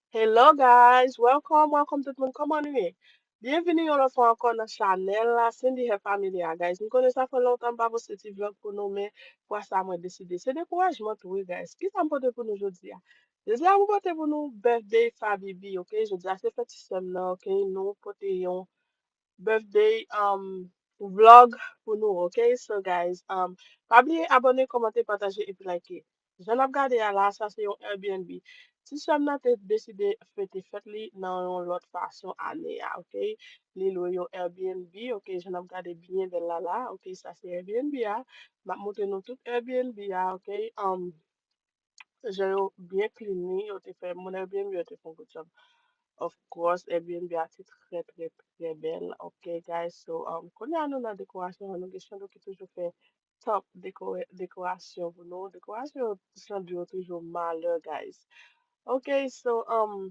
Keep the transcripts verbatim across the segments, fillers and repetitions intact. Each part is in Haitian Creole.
Hello guys, welcome, welcome tout moun, kòman nou ye? Byenvini yon lòt fwa ankò nan chanèl la, Cindy Hair Family a, guys. M konnen sa fè lontan m pa poste ti vlog pou nou, men fwa sa mwen deside. Se dekourajman tou, wi, guys. Kisa m pote pou nou jodi a? Jodi a, mwen pote pou nou birthday Fabibi, ok? Jodi a, se fèt ti sè m nan, ok? Nou pote yon birthday, um, vlog pou nou, ok? So, guys, um, pa bliye abòne, kòmante, pataje epi like. Jan n ap gade a la, sa se yon Airbnb. Ti sè m nan te deside fete fèt li nan yon lòt fason ane a, ok? Li lwe yon Airbnb, ok? Jan n ap gade byen bèl la la, ok? Sa se Airbnb a. M ap montre nou tout Airbnb a, ok? Um, jan yo byen clean li, yo te fè, moun Airbnb yo te fè yon good job. Of course, Airbnb a te trè, trè, trè bèl, ok, guys? So, um, kounye a nou nan dekorasyon an, nou gen Chandou ki toujou fè top dekore-, dekorasyon pou nou. Dekorasyon Chandou yo toujou malè, guys. Ok, so, um,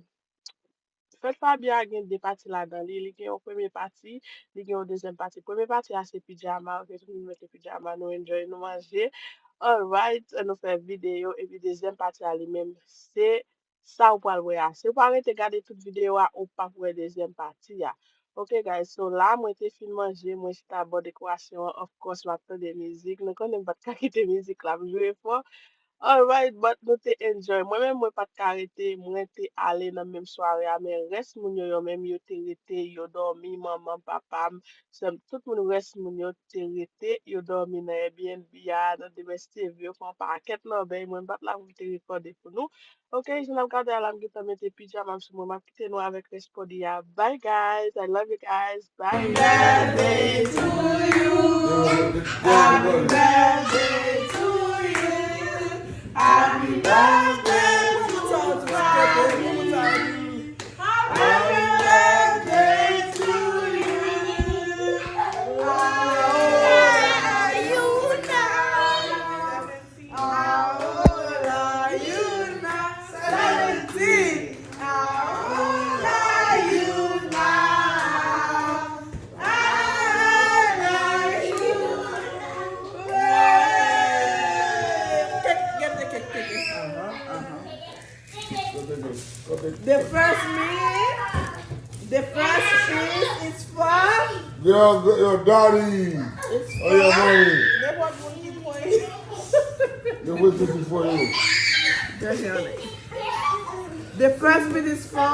fèt Fabi a gen de pati ladan li. Li gen yon premye pati, li gen yon dezyèm pati. Premye pati a se pijama, ok, tout moun mete pijama, nou enjoy, nou manje. Alright, nou fè videyo, epi dezyèm pati a li menm, se sa ou pral wè a. Si ou pa rete gade tout videyo a, ou p ap wè dezyèm pati a. Ok, guys, so la, mwen te fin manje, mwen chita bò dekorasyon an, of course, m ap tande mizik. Nou konnen m pa t ka kite mizik la ap jwe fò. Alright, but nou te enjoy. Mwen menm, mwen pa t ka rete, mwen te ale nan menm sware a, men rès moun yo, yo menm, yo te rete, yo dòmi, manman m, papa m, sè m, tout moun, rès moun yo te rete, yo dòmi nan Airbnb a, nan demen Steve, yo fè yon pakèt lòbèy, mwen m pa t la pou m te rekòde pou nou. Ok, jan n ap gade a la, m gentan mete pijama m sou mwen, m ap kite nou avèk rès pòdi a. Bye guys, I love you guys, bye. Happy birthday to you. Happy birthday to you. Happy birthday to you. Happy birthday to you. How old are you now? How old are you now? Seventeen. How old are you now? How old are you? Get the cake, get the cake. Uh-huh, uh-huh. The first meal, the first piece is for your, your daddy. It's for your mommy. Nenpòt moun ki pran. The first piece is for you. The first piece is for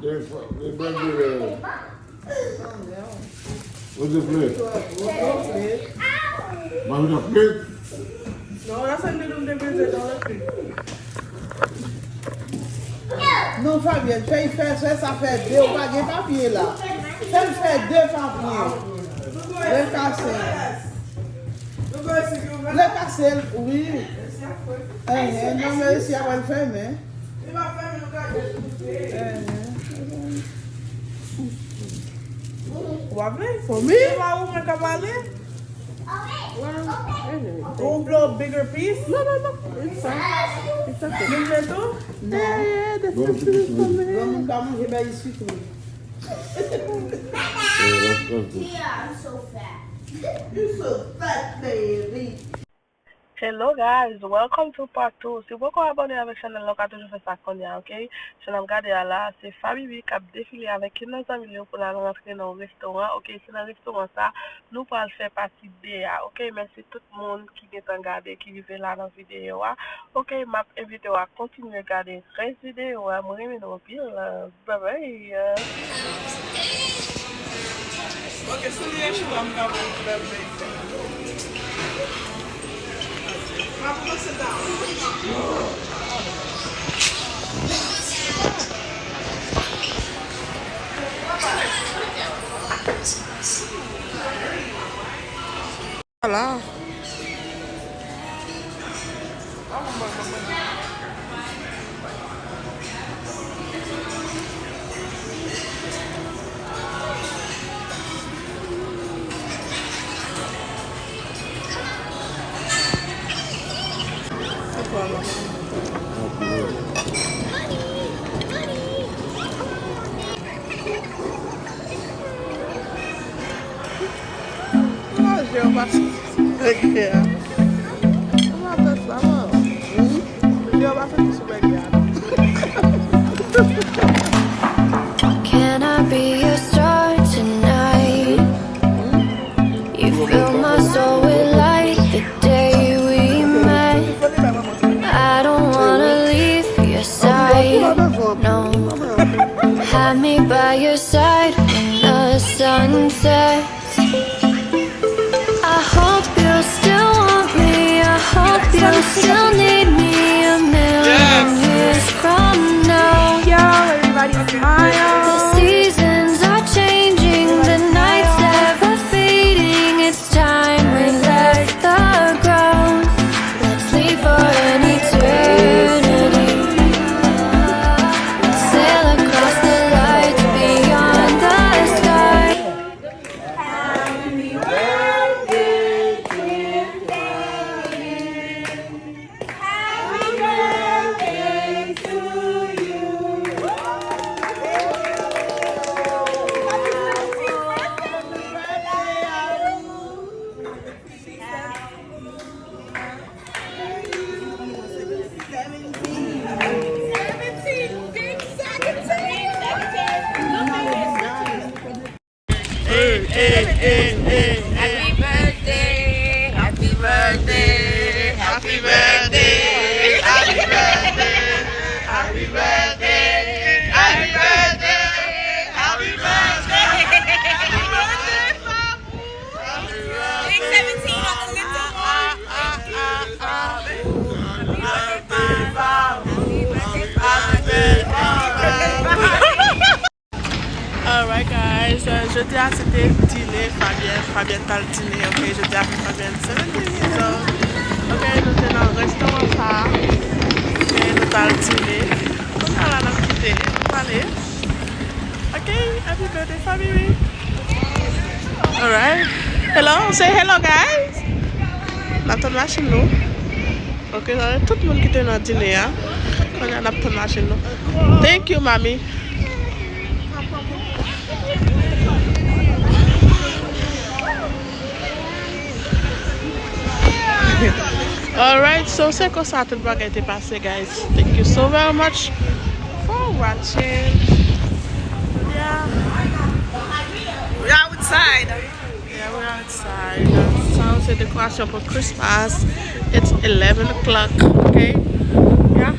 the, the birthday. What's the plate? Mami nan plate? Non, la sèl de nou te mete nan plate. Non, Fabienne, fè, fè, fè sa fè de, ou pa gen papye la. Fè l fè de papye. Le kase. Le kase, wi. Eh, eh, non, men isi a pral fèmen. Ou pa vle? For me? Se pa ou mwen ka pale? Well, anyway. Ou vle yon bigger piece? No, no, no. It's fine. It's okay. Li vle tou? No. Yeah, yeah, the first thing is for me. Granmoun pa manje bay isi tou. Yeah, that's, that's good. You so fat, baby. Hello guys, welcome to part two. Si w poko abòne avèk chanèl la, ou ka toujou fè sa kounye a, ok? Jan n ap gade a la, se Fabibi k ap defile avèk youn nan zanmi l yo pou l al rantre nan yon restoran, ok? Se nan restoran sa, nou pral fè pati de a, ok? Mèsi tout moun ki gentan gade, ki rive la nan videyo a, ok? M ap envite w a kontinye gade rès videyo a, mwen renmen nou anpil. Bye bye. Ok, sou li an chita m ka pran yon bèl peyi. Papa, sit down. Ala. Manje yo pase sou bègè a. Ou pa fè sa non. Manje yo pase sou bègè a non. Your side when the sun sets. I hope you still want me. I hope you still need me a million years from now. Yo, everybody smile. The seasons are changing, the nights ever fading. It's time we let the ground. Let's leave for an eternity. Sail across the light beyond the sky. Happy birthday, dear Daddy. Happy birthday to you. Hey, hey, hey, hey, hey. Happy birthday, happy birthday, happy birthday, happy birthday, happy birthday, happy birthday, happy birthday, happy birthday, Fabu. Big seventeen on the little one. Happy birthday, Fabu. Happy birthday, Fabu. Alright guys, euh, jodi a se te dine Fabienne, Fabienne t al dine, ok, jodi a fè Fabienne seventeen years old. Ok, nou te nan restoran sa, ok, nou t al dine. Kounye a la n ap kite, n ap ale. Ok, happy birthday Fabienne. Alright, hello, say hello guys. N ap tann machin nou. Ok, tout moun ki te nan dine a. Kounye a n ap tann machin nou. Thank you, mami. Alright, so se konsa tout bagay te pase, guys. Thank you so very much for watching. Yeah. We outside. Yeah, we outside. Sa yo se dekorasyon pou Christmas. It's eleven o'clock, ok? Yeah.